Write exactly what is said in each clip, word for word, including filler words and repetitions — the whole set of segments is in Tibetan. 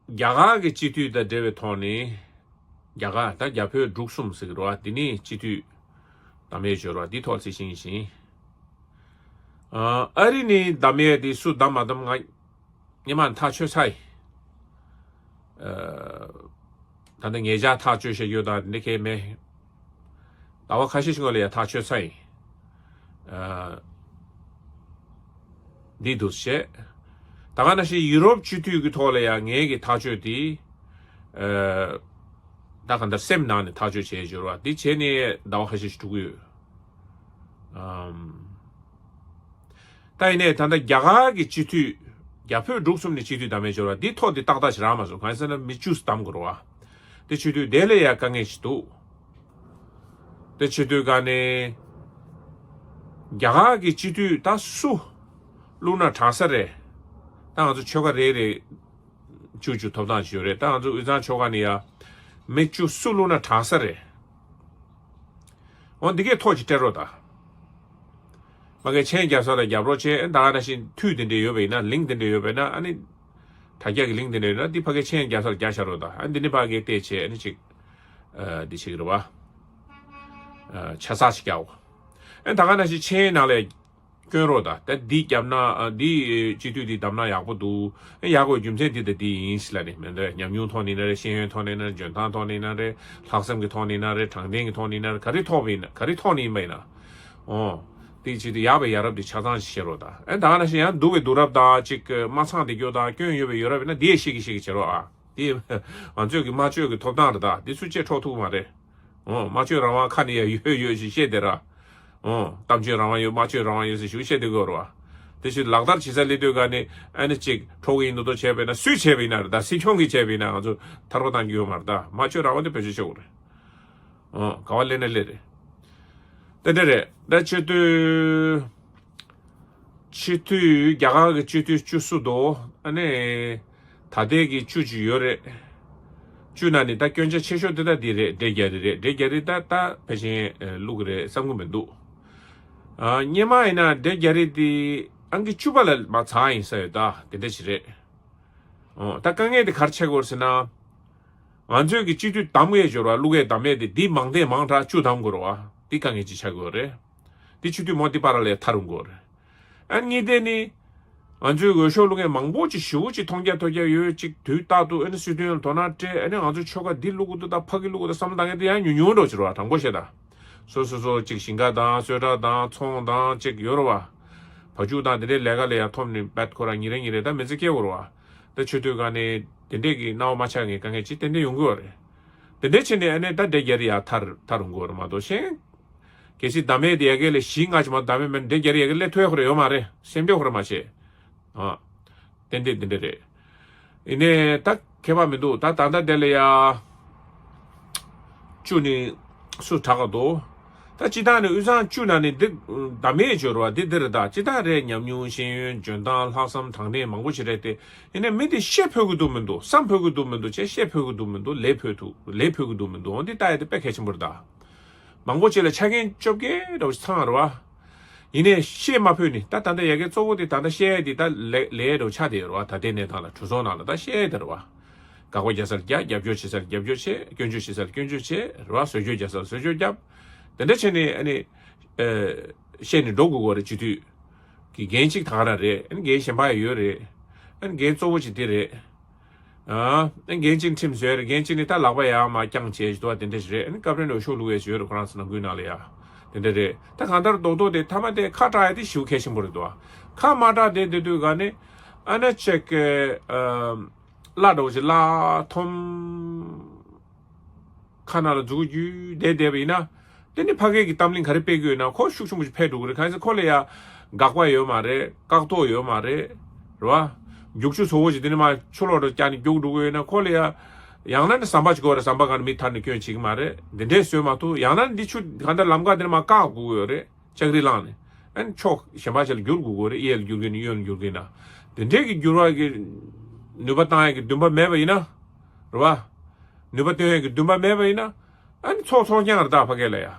རྒྱ་གར་གྱི་སྤྱི་འཐུས་དང་འབྲེལ་བའི་ཐོག་ནས། རྒྱ་གར་ད་རྒྱ་བོད་འབྲུག་གསུམ་ཟེར་གྱི་རེད་བ། འདི་ནི་སྤྱི་འཐུས་བདམས་ཡས་འབྱོར་བ་འདི་ཐོག་ལ་ཚིག་ཤིང་ཞིང་། ཨ་རི་ནི་བདམས་ཡས་དེ་སུ་བདམས་མ་བདམས་ང་སྔོན་མ་ཐག་ཆོད་ཚར་ཡིན། ཨ་ད་ལྟ་ངེད་ཅག་ཐག་གཅོད་བྱ་རྒྱུ་དང་འདི་གས་མེད། ཟླ་བ་ཁ་ཤས་ཤིག་སྔོན་ལ་ཡང་ཐག་ཆོད་ཚར་ཡིན། ཨ་འདི་འདུག་བྱས། ད་ག་ནང་བཞིན་ཡུ་རོབ་སྤྱི་འཐུས་ཀྱི་ཐོག་ལ་ཡང་ངེད་ཀྱི་ཐག་གཅོད་དེ། ཨ་ད་གང་ལྟར་སེམས་ནང་ནས་ཐག་གཅོད་བྱས་འབྱོར་བ་འདི་བྱས་ནས་ཟླ་བ་ཁ་ཤས་ཤིག་འགྲོ་གི་ཡོད། ཨམ། ད་ཡིན་ནའི་ད་ལྟ་རྒྱ་གར་གྱི་སྤྱི་འཐུས། རྒྱ་བོད་འབྲུག་གསུམ་ནས་སྤྱི་འཐུས་བདམས་ཡས་འབྱོར་བ་འདི་ཐོག་འདི་ཏག་ཏག་ཞིག་རག་མ་སོང་། གང་ཡིན་ཟེར་ན་མི་བཅུ་བདམས་དགོས་རེད་བ། དེ་བྱེད་དུས་དེ་ལ་ཡང་དཀའ་ངལ་ཞིག་འདུག་དེ་བྱེད་དུས་ག་ནས་རྒྱ་གར་གྱི་སྤྱི་འཐུས་ད་སུ་བླུགས་ན་དྲག་ས་རེད། ད་ང་ཚོ་ཆོལ་ཁ་རེ་རེ་བཅུ་བཅུ་ཐོབ་ཐང་ཞིག་ཡོད་རེད། ད་ང་ཚོ་དབུས་གཙང་ཆོལ་ཁ་ནས་ཡང་མི་བཅུ་སུ་བླུགས་ན་དྲག་ས་རེད། འོ་འདི་གས་ཐོག་ཅིག་སྤྲད་རོགས་ད། མ་གིར་མཆན་རྒྱབ་ས་ལ་རྒྱབ་རོགས་བྱེད། ཨ་ད་ག་ནང་བཞིན་དུས་དེ་འདྲས་ཡོད་པ་ཡིན་ན། ལིང་དེ་འདྲས་ཡོད་པ་ཡིན་ན། ཨ་ནི་དྲ་རྒྱ་གི་ལིང་དེ་འདྲས་ཡོད་ན་འདི་ཕ་གིར་མཆན་རྒྱབ་ས་ལ་རྒྱག་བཞག་རོགས་ད། ཨ་འདི་ནི་ཕ་གིར་བལྟས་བྱས་ཨ་ནི་ཅིག་ཨ་འདི་བྱེད་ཀྱི་རེད་བ། ཨ་ཆ་ཚང་ཞིག་རྒྱག་འོ། ཨ་ད་ག་ནང་བཞིན་མཆན་ནང་ལ་སྐྱོན་རོགས་ད། ད་འདི་བརྒྱབ་ན་ཨ་འདི་སྤྱི་འཐུས་འདི་བདམས་ན་ཡག་པོ་འདུག་ཨ་ཡག་པོའི་རྒྱུ་མཚན་འདི་དང་འདི་ཡིན་ཟེར་ལབ་ནས། མི་འདི་ཉམས་མྱོང་ཐོག་ནས་ཡིན་ན་རེད། ཤེས་ཡོན་ཐོག་ནས་ཡིན་ན་རེད། འཇོན་ཐང་ཐོག་ནས་ཡིན་ན་རེད། ལྷག་བསམ་གྱི་ཐོག་ནས་ཡིན་ན་རེད། དྲང་བདེན་གྱི་ཐོག་ནས་ཡིན་ན་རེད། ག་རེ་ཐོག་ནས་ཡིན་ན་ག་རེ་ཐོག་ནས་ཡིན་པ་ཡིན་ན། ཨོ། དེ་བྱེད་དུས་ཡག་པའི་ཡ་རབས་དེ་ཆ་ཚང་ཞིག་བྱེད་རོགས་དང་། ཨེ་ད་ག་ནང་བཞིན་ཡང་སྡུག་པའི་སྡུག་རབས་དང་ཅིག་མ་ཚང་བསྡད་རྒྱུ་དང་སྐྱོན་ཡོད་པའི་ཡོད་རབས་ཡིན་ན་དེ་ཡང་ཤེས་ཀྱི་ཤེས་ཀྱི་བྱེད་རོགས་ཨ། དེ་ང་ཚོས་ཀྱི་སྨྲ་བརྗོད་ཀྱི་ཐོབ་ཐང་རེད་ད། དེ་སུས་བཅད་འཕྲོག་ཐུབ་ཀྱི་མ་རེད། ཨོ། སྨྲ་བརྗོད་རང་དབང་ཁ་ནས་ཡང་ཡོད་ཡོད་ཞེས་བཤད་བསྡད་ར། ཨོ། གཏམ་བརྗོད་རང་དབང་ཡོད། སྨྲ་བརྗོད་རང་དབང་ཡོད་ཟེར་ཞུ་བཤད་བསྡད་དགོས་རེད་བ། དེ་བཞིན་ལག་བསྟར་བྱེད་ས་སླེབས་དུས་ག་ནས་ཨ་ནི་ཅིག་འཕྲོག་གི་ཡིན་མདོག་མདོག་བྱས་པས་ན། སུས་བྱས་པ་ཡིན་ན་རེད་ད། སྲིད་སྐྱོང་གིས་བྱས་པ་ཡིན་ན་ང་ཚོ་ཐར་པ་བཏང་རྒྱུ་ཡོད་མ་རེད་ད། སྨྲ་བརྗོད་རང་དབང་དེ་བེད་སྤྱོད་བྱེད་དགོས་རེད། ཨོ། ག་བ་སླེབས་ན་སླེབས་རེད། དེ་འདྲ་རེད། ད་བྱེད་དུས། སྤྱི་འཐུས་རྒྱ་གར་གྱི་སྤྱི་འཐུས་བཅུ་གསུམ་འདུག་ཨ་ནི། ད་ལྟའི་གི་བཅུ་གཅིག་ཡོད་རེད། བཅུ་ནང་ནས་ད་སྐྱོན་ཆ་ཆེ་ཤོས་དེ་ད་འདི་རེད། འདྲེ་རྒྱ་རི་རེད། འདྲེ་རྒྱ་རི་ད་ད་ཕལ་ཆེར་བླུག་གི་རེད་བསམ་གི་མི་འདུག་ཨ་སྔོན་མ་ཡིན་ན་འདྲེ་རྒྱ་རི་དེ་ཨང་ཀི་བཅུ་པ་ལ་མ་ཚང་ཡིན་ས་ཡོད་ད། དེ་འདྲ་ཞིག་རེད། ཨོ། ད་དཀའ་ངལ་དེ་ག་རེ་ཆགས་ཀྱི་ཡོད་རེད་ཟེར་ན། ང་ཚོས་ཀྱི་སྤྱི་འཐུས་བདམས་ཡས་འབྱོར་བ་བླུག་ཡས་བདམས་ཡས་དེ་འདི་མང་དེ་མང་དྲགས་བཅུ་བདམས་དགོས་རེད་བ། འདི་དཀའ་ངལ་ཅིག་ཆགས་ཀྱི་ཡོད་རེད། འདི་སྤྱི་འཐུས་མོ་འདི་པར་ལས་ཐར་འགྲོ་གི་རེད། ཨ་གཉིས་དེ་ནི། ང་ཚོའི་འོས་ཤོག་བླུག་མཁན་མང་པོ་ཅིག་ཞེ་པོ་ཅིག་མཐོང་རྒྱ་ཐོས་རྒྱ་ཡོད་ཅིག་དུས་རྟག་ཏུ་ཨ་ནི་སྲིད་དོན་ལ་དོ་སྣང་སྤྲད། ཨ་ནི་ང་ཚོ་ཆོལ་ཁ་འདི་བླུག་གི་འདུག་ད་ཕ་གི་བླུག་གི་འདུག་བསམ་བློ་བཏང་མཁན་དེ་ཡང་ཉུང་ཉུང་འགྲོ་ཅིག་རེད་བ། དྲང་པོ་བཤད་ད། སོ་སོ་སོ་ཅིག་ཞིང་ཁ་དང་གསོལ་ཁ་དང་ཚོང་དང་ཅིག་ཡོད་རེད་བ། བ་ཕྱུགས་དང་དེ་འདྲའི་ལས་ཀ་ལས་ཡ་ཐོབ་ནས་བད་ཁོ་རང་ཉིན་རེ་ཉིན་རེ་ད་མི་ཚེ་སྐྱེལ་དགོས་རེད་བ། ད་ཆོས་དུས་ག་ནས་དེ་འདྲས་ཀྱི་སྣང་བ་མ་ཆགས་མཁན་དཀའ་ངལ་ཅིག་ཏན་ཏན་ཡོང་གི་ཡོད་རེད། དེ་འདྲས་བྱས་ནས་ཨ་ནི་ད་འདྲེ་རྒྱ་རི་ཡ་ཐར་ཐར་འགྲོ་གི་ཡོད་རེད་མ་གཏོགས་གཞན། གལ་སྲིད་བདམས་ཡས་དེ་ཡ་གི་ལས་བཞི་ལྔ་ཅིག་མ་བདམས་ཡས་མེད་ན་འདྲེ་རྒྱ་རི་ཡ་གི་སླེབས་ཐུབ་ཡ་ཁོ་རང་ཡོད་མ་རེད། སེམས་ཁྲལ་ཁོ་རང་མ་བྱེད། ཨ། ཏན་ཏན་དེ་འདྲ་རེད། ཡིན་ནའི་ད་ཁྱད་པར་མི་འདུག་ད་ད་ལྟ་དེ་ལ་ཡ། བཅུ་ནི་སུ་དྲག་ག་འདུག་ད་སྤྱི་བཏང་ནས་དབུས་གཙང་བཅུ་ནང་ནས་འདི་བདམས་ཡས་འབྱོར་བ་འདི་འདི་རེད་ད། སྤྱི་བཏང་རེད། ཉམས་མྱོང་ཤེས་ཡོན་འཇོན་ཐང་ལྷག་བསམ་དྲང་བདེན་མང་པོ་ཞིག་རེད་དེ། ཡིན་ནའི་མི་འདི་བཤད་ཕོད་ཀྱི་འདུག་མི་འདུག་བསམ་ཕོད་ཀྱི་འདུག་མི་འདུག་ཅེས་བཤད་ཕོད་ཀྱི་འདུག་མི་འདུག་ལས་ཕོད་ཐུབ་ལས་ཕོད་ཀྱི་འདུག་མི་འདུག་འོ་འདི་ལྟ་ཡས་དེ་དཔེ་གལ་ཆེན་པོ་རེད་ད། མང་པོ་ཅིག་ལ་ཆ་རྐྱེན་བཅོ་བརྒྱད་འདྲ་བོ་ཞིག་ཚང་བ་རེད་བ། ཡིན་ནའི་བཤད་མ་ཕོད་ནི་ད་ད་ལྟ་ཡ་གི་གཙོ་བོ་དེ་ད་ལྟ་བཤད་ཡས་དེ་ད་ལས་ལས་འདྲ་བོ་ཆགས་བསྡད་ཡོད་རེད་བ། ད་ལྟའི་གནས་སྟངས་ལ་གྲོས་ཚོགས་ནང་ལ་ད་བཤད་ཡས་དེ་རེད་བ། དགག་པ་རྒྱག་ས་ལ་རྒྱག་རྒྱབ་སྐྱོར་བྱེད་ས་ལ་རྒྱབ་སྐྱོར་བྱེད། སྐྱོན་བརྗོད་བྱེད་ས་ལ་སྐྱོན་བརྗོད་བྱེད་རེད་བ། བཟོ་བཅོས་རྒྱག་ས་ལ་བཟོ་བཅོས་རྒྱབ། དེ་འདྲ་བྱས་ནས་ཨ་ནི། ཨེ། བཤད་ནས་འགྲོ་དགོས་ཀྱི་རེད། སྤྱི་འཐུས་ཀྱི་འགན་གཅིག་ད་ག་རང་རེད། ཨ་ནི་འགན་གཞན་པ་ཡང་ཡོད་རེད། ཨ་ནི་འགན་གཙོ་བོ་གཅིག་དེ་རེད། ཨ། ཨ་ནི་འགན་གཅིག་ཁྲིམས་བཟོས་རེད། འགན་གཅིག་ནི་ད་ལག་པ་ཡར་མར་བརྐྱངས་བྱས་ཞུ་བ་དེ་འདྲ་ཞིག་རེད། ཨ་ནི་སྐབས་རེ་འོས་ཤོག་བླུག་ཡས་ཞིག་ཡོད་རེད། ཁོ་རང་ཚོ་ནང་ཁུལ་ནང་ལ་ཡ། དེ་འདྲ་རེད། ད་གང་ལྟར་རྡོག་རྡོག་དེ་མཐའ་མ་དེ་ཁ་གྲག་ཡ་དེ་ཞེ་པོ་གལ་ཆེན་པོ་རེད་འདུག་ཁ་མ་གྲག་དེ་དེ་དུས་ག་ནི། ཨ་ནི་ཅིག་གི། ཨ། བླ་འདྲ་བོ་ཞིག་བླ་མཐོ་ཁ་ནང་ལ་འཛུགས་རྒྱུ་བསྡད་བསྡད་པ་ཡིན་ན། དེ་ནི་ཕ་གི་གི་གཏམ་གླེང་ག་རེ་སྤེལ་གི་ཡོད་ན་ཁོ་ཤུགས་ཆེན་པོ་ཞིག་འཕེལ་འགྲོ་གི་རེད། གང་ཡིན་ཟེར་ཁོ་ལ་ཡ་དགག་པ་ཡོད་མ་རེད། བཀག་འགོག་ཡོད་མ་རེད། རེད་བ། རྒྱུག་ཆུ་བཟོ་བོ་ཞིག་དེ་ནི་མ་ཆུ་ལོག་འགྲོ་རྒྱག་ནི་རྒྱུག་འགྲོ་གི་ཡོད་ན་ཁོ་ལ་ཡ། ཡང་ན་ནི་ཟམ་པ་ཞིག་དགོས་རེད། ཟམ་པ་གང་མི་ཐར་ནས་སྐྱོན་བྱེད་ཀྱི་མ་རེད། འདི་འདྲས་བཟོས་མ་ཐུབ། ཡང་ན་ནི་འདི་ཆུ་གང་ལྟར་ལམ་ཁ་དེ་ནི་མ་བཀག་དགོས་ཀྱི་ཡོད་རེད། ལྕགས་རི་བསླངས་ནས། ཨ་ནི་ཕྱོགས་གཞན་པ་ཞིག་ལ་བསྒྱུར་དགོས་ཀྱི་ཡོད་རེད། གཡས་ལ་བསྒྱུར་གྱི་ཡིན་ན་གཡོན་ལ་བསྒྱུར་གྱི་ཡིན་ན། འདི་འདྲས་ཀྱི་བསྒྱུར་བ་གི་ནུས་པ་བཏང་ཡས་ཀྱི་འདུན་པ་མེད་པ་ཡིན་ན། རེད་བ། ནུས་པ་བཏོན་ཡས་ཀྱི་འདུན་པ་མེད་པ་ཡིན་ན། ཨ་ནི་ཚོགས་ཚོགས་རྐྱང་རེད་ད་ཕ་གི་ལ་ཡ།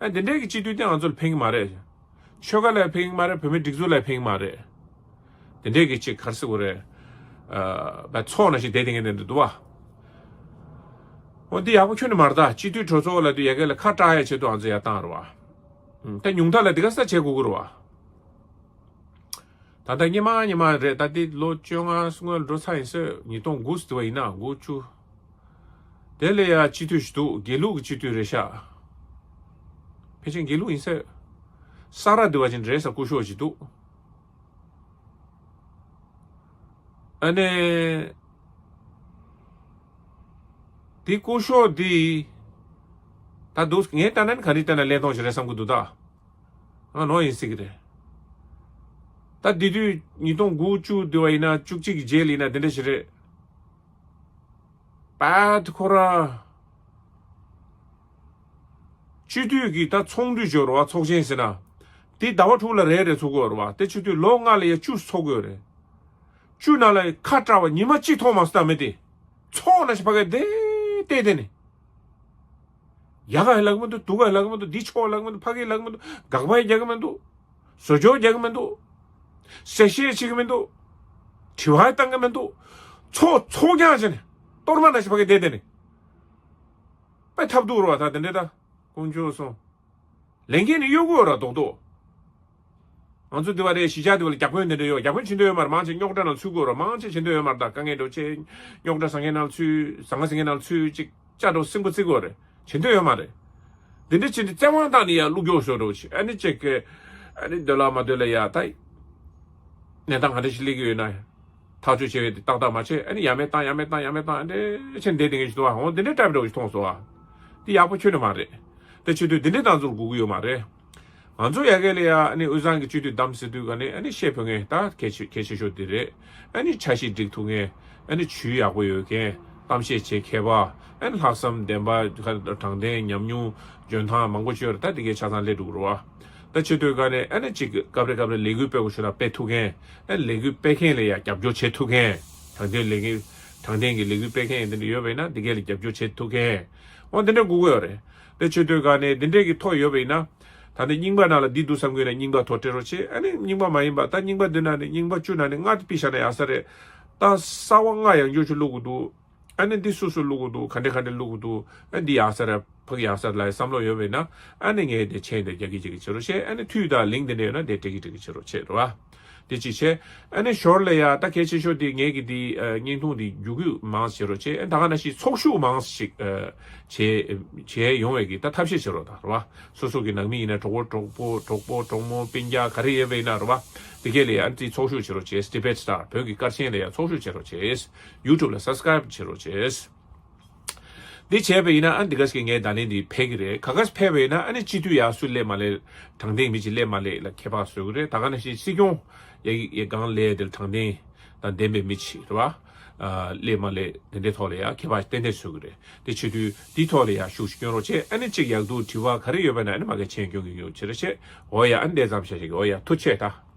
ཨ་འདི་འདྲས་ཀྱི་སྤྱི་འཐུས་དེ་ང་ཚོ་ལ་ཕན་གྱི་མ་རེད། ཆོལ་ཁ་ལ་ཕན་གྱི་མ་རེད། བོད་མིའི་སྒྲིག་འཛུགས་ལ་ཕན་གྱི་མ་རེད། དེ་འདྲས་ཀྱི་ཅིག་ག་རེ་ཟེར་དགོས་རེད། ཨ་བ་ཚོགས་ན་ཞིག་བསྡད་དེ་ངས་འདི་འདུག་བ། འོ་འདི་ཡག་པོ་ཁྱོན་ནས་མ་རེད་ད། སྤྱི་འཐུས་གྲོས་ཚོགས་ལ་དུ་ཡ་གི་ལ་ཁ་བཀྲག་ཡ་ཆེད་དུ་ཨང་ཚོ་ཡ་བཏང་རེད་བ། ད་ཉུང་མཐའ་ལ་འདི་ག་ས་བྱེད་དགོས་ཀྱི་རེད་བ། ད་ལྟ་སྙེ་མ་སྙེ་མ་རེད། ད་འདི་ལོ་བཅོ་ལྔ་སྔོན་འགྲོ་ཚར་ཡིན་ཟེར། ཉིས་སྟོང་དགུ་ཟེར་བ་ཡིན་ན་དགུ་བཅུ། དེ་ལས་ཡ་སྤྱི་འཐུས་ཞིག་འདུག་དགེ་ལུགས་ཀྱི་སྤྱི་འཐུས་རེད་ཤག་ཕལ་ཆེར་དགེ་ལུགས་ཡིན་ཟེར། ས་ར་འདི་བ་ཅན་རེད་ས་སྐུ་ཞོགས་ཅིག་འདུག་ཨ་ནི། དེ་སྐུ་ཞོགས་འདི། ད་འདུག་ངས་ལྟ་ན་ནི་ག་རེ་ལྟ་ན་ལེན་ཐོང་ཞིག་རེད་བསམ་གི་འདུག་ད། ང་ནོར་ཡིན་སྲིད་གི་རེད། ད་འདི་དུས་ཉིས་སྟོང་དགུ་བཅུ་འདི་བ་ཡིན་ན་བཅུ་གཅིག་གི་རྗེས་ལ་ཡིན་ན་དེ་འདྲ་ཞིག་རེད། པད་ཁོ་ར། སྤྱི་འཐུས་ཀྱི་ད་ཚོགས་འདུ་འབྱོར་བ་ཚོགས་ཆེན་ཟེར་ན། དེ་ཟླ་བ་དྲུག་ལ་རེ་རེ་ཚོགས་དགོས་རེད་བ། དེ་སྤྱི་འཐུས་ལོ་ལྔ་ལ་ཡ་བཅུ་ཚོགས་དགོས་རེད། བཅུ་ནང་ལ་ཁ་བཀྲ་བ་ཉི་མ་གཅིག་མཐོང་མ་སོང་ད་མི་དེ། ཚོགས་ན་ཞིག་ཕ་གི་བསྡད་བསྡད་དེ་ནི། ཡག་ག་ལབ་གི་མི་འདུག་སྡུག་ག་ལབ་གི་མི་འདུག་འདི་ཆོག་ལབ་གི་མི་འདུག་ཕ་གི་ལབ་གི་མི་འདུག་དགག་པ་རྒྱག་གི་མི་འདུག་བཟོ་བཅོས་རྒྱག་གི་མི་འདུག་གསལ་བཤད་བྱེད་གི་མི་འདུག་དྲི་བ་བཏང་གི་མི་འདུག་ཚོགས་ཚོགས་རྐྱང་བྱས་ནས་གཏོར་མ་ན་ཞིག་ཕ་གི་བསྡད་དེ་ནི། དཔེ་ཐབས་སྡུག་རེད་བ། ད་དེ་འདྲས་ད་དཀོན་མཆོག་གསུམ། ལས་འགན་ནི་གཡོ་དགོས་ར་རྡོག་རྡོག་ང་ཚོ་འདི་བ་རེད། གཞིས་ཆགས་འདི་བ་ལ་བརྒྱ་དཔོན་དེ་འདྲ་ཡོད། བརྒྱ་དཔོན་བྱེད་འདོད་ཡོད་མ་རེད། མང་ཆེ་རྙོག་དྲ་ནང་ཚུད་དགོས་ར། མང་ཆེ་བྱེད་འདོད་ཡོད་མ་རེད། ད་དཀའ་ངལ་འགྲོ་ཆེ་རྙོག་དྲ་ཟང་ངེ་ནང་ཚུད་ཟང་ངེ་ཟིང་ངེ་ནང་ཚུད་ཅིག་ཅ་འགྲོ་སིང་པོ་བརྩི་དགོས་རེད། བྱེད་འདོད་ཡོད་མ་རེད། འདི་འདྲ་བྱེད་འདི་བཙན་དབང་བཏང་ནས་ཡ་བླུག་རྒྱུ་བཟོ་འགྲོ་ཆེ། ཨ་ནི་ཅིག་གི་ཨ་ནི་འདོད་ལ་མ་འདོད་ལ་ཡ་ད་གནས་སྟངས་ག་འདྲ་ཞིག་སླེབས་ཀྱི་ཡོད་ན། ཐག་གཅོད་བྱས་པའི་ཏག་ཏག་མ་བྱས། ཨ་ནི་ཡ་མེད་བཏང་ཡ་མེད་བཏང་ཡ་མེད་བཏང་ཨ་འདྲ་ཆེ་འདི་འདི་ངེས་ཤིག་འདུག་ཨ། འོ་འདི་འདྲ་འདྲ་པོ་འདྲ་པོ་ཞིག་མཐོང་སོང་ཨ། འདི་ཡག་པོ་ཁྱོན་ནས་མ་རེད། དེ་བྱེད་དུས་འདི་འདྲའི་སྣང་ཚུལ་དགོས་ཀྱི་ཡོད་མ་རེད། ང་ཚོ་ཡ་གི་ལ་ཡ་ཨ་ནི་དབུས་གཙང་གི་སྤྱི་འཐུས་བདམས་ཟེར་དུས་ག་ནས་ཨ་ནི་བཤད་ཕོད་མཁན་ད་གལ་ཆེ་གལ་ཆེ་ཤོས་འདི་རེད། ཨ་ནི་འཆར་གཞི་སྒྲིག་ཐུབ་མཁན། ཨ་ནི་ཇུས་ཡག་པོ་ཡོད་མཁན། གཏམ་བཤད་བྱེད་མཁས་པ། ཨ་ནི་ལྷག་བསམ་ལྡན་པ། དྲང་བདེན་ཉམས་མྱོང་འཇོན་ཐང་མང་པོ་ཅིག་ཡོད་རེད། ད་འདི་གའི་ཆ་ཚང་སླེབས་འགྲོ་གི་རེད་བ། ད་བྱེད་དུས་ག་ནས་ཨ་ནི་ཅིག་སྐབས་རེ་སྐབས་རེ་ལས་འགུལ་སྤེལ་དགོས་ཤོད་ན་སྤེལ་ཐུབ་མཁན། ཨ་ནི་ལས་འགུལ་སྤེལ་མཁན་ལ་ཡ་རྒྱབ་སྐྱོར་བྱེད་ཐུབ་མཁན། དྲང་བདེན་ལས་འགུལ་དྲང་བདེན་གྱི་ལས་འགུལ་སྤེལ་མཁན་འདི་འདྲ་ཡོད་པ་ཡིན་ན་འདི་གའི་ལ་རྒྱབ་སྐྱོར་བྱེད་ཐུབ་མཁན། འོ་འདི་འདྲ་དགོས་ཀྱི་ཡོད་རེད། དེ་བྱེད་དུས་ག་ནས་འདི་འདྲས་ཀྱི་ཐོག་ཡོད་པ་ཡིན་ན། ད་ནི་རྙིང་པ་ནང་ལ་འདི་འདུག་བསམ་གྱི་ཡོད་ན་རྙིང་པ་ཐོག་སྤྲད་རོགས་བྱེད། ཨ་ནི་རྙིང་པ་མ་ཡིན་པ་ད་རྙིང་པ་འདི་ན་ནི་རྙིང་པ་བཅུ་ན་ནི་ལྔ་དེ་ཕུད་བཞག་ན་ཡག་ས་རེད། ད་གསར་པ་ལྔ་ཡང་འཇོག་ཆུ་བླུག་གི་འདུག་ཨ་ནི་འདི་སུ་སུ་བླུག་གི་འདུག་ག་འདྲ་ག་འདྲ་བླུག་གི་འདུག་ཨ་འདི་ཡག་ས་རེད། ཕུགས་ཡག་ས་རེད་ལ་བསམ་བློ་ཡོད་པ་ཡིན་ན། ཨ་ནི་ངས་དེ་མཆན་དེ་རྒྱག་གི་བྱེད་ཀྱི་བྱེད་རོགས་བྱེད། ཨ་ནི་འཐུས་དང་ལིང་དེ་འདྲ་ཡོད་ན་དེ་སྤྲད་ཀྱི་སྤྲད་ཀྱི་བྱེད་རོགས་བྱེད་རེད་བ། དེ་གཅིག་བྱས། ཨ་ནི་ཞོར་ལ་ཡ་ད་གལ་ཆེ་ཤོས་དེ་ངས་ཀྱི་དེ་ཨ་བརྙན་ཐུང་དེ་བརྒྱུད་སྐུལ་མང་ཙམ་བྱེད་རོགས་བྱེད། ཨ་ད་ག་ནང་བཞིན་ཚོགས་ཞུགས་མང་ཙམ་ཞིག་ཨ་བྱས་བྱས་ཡོང་བའི་གི་ད་ཐབས་ཤེས་བྱེད་རོགས་དང་རེད་བ། སོ་སོ་གི་ནང་མི་ཡིན་ན་གྲོགས་པོ་གྲོགས་པོ་གྲོགས་པོ་གྲོགས་མོ་སྤུན་ཀྱག་ག་རེ་ཡོད་པ་ཡིན་ན་རེད་བ། དེ་གས་ལ་ཡ་ཨ་ནི་དེ་ཚོགས་ཞུགས་བྱེད་རོགས་བྱེད། ཌི་བེ་ཊི་སི་ཊར་བོད་ཀྱི་སྐར་ཆེན་ལ་ཡ་ཚོགས་ཞུགས་བྱེད་རོགས་བྱེད། ཡུ་ཊུབ་ལ་སབ་སི་ཀ་རེབ་བྱེད་རོགས་བྱེད། འདི་བྱས་པ་ཡིན་ན་ཨ་འདི་ག་ཞིག་ངའི་བརྡ་ལན་འདི་ཕེབས་ཀྱི་རེད། ག་ག་ཕེབས་པ་ཡིན་ན་ཨ་ནི་སྤྱི་འཐུས་ཡག་སུ་སླེབས་མ་སླེབས། དྲང་བདེན་མི་གཅིག་སླེབས་མ་སླེབས་ལ་ཁྱད་པར་བཟོ་གི་རེད། ད་ག་ནང་བཞིན་སྲིད་སྐྱོང་ཡ་ཡ་གང་སླེབས་དེ་ལ་དྲང་བདེན་དང་ལྡན་པའི་མི་གཅིག་རེད་བ། ཨ་སླེབས་མ་སླེབས་དེ་འདྲའི་ཐོག་ལ་ཡ་ཁྱད་པར་ཏན་ཏན་བཟོ་གི་རེད། དེ་བྱེད་དུས་འདིའི་ཐོག་ལ་ཡ་ཤུགས་ཤིག་སྐྱོན་རོགས་བྱེད། ཨ་ནི་གཅིག་ཡག་སྡུག་དྲི་བ་ག་རེ་ཡོད་པ་ན་ཨ་ནི་མ་གི་མཆན་སྐྱོན་གྱི་ཡོད་བྱེད་རོགས་བྱེད། འོ་ཡ་ཨ་ནི་དེ་ཙམ་བྱ་བྱེད་ཀྱི་འོ་ཡ་ཐུགས་རྗེ་ཆེ་ད།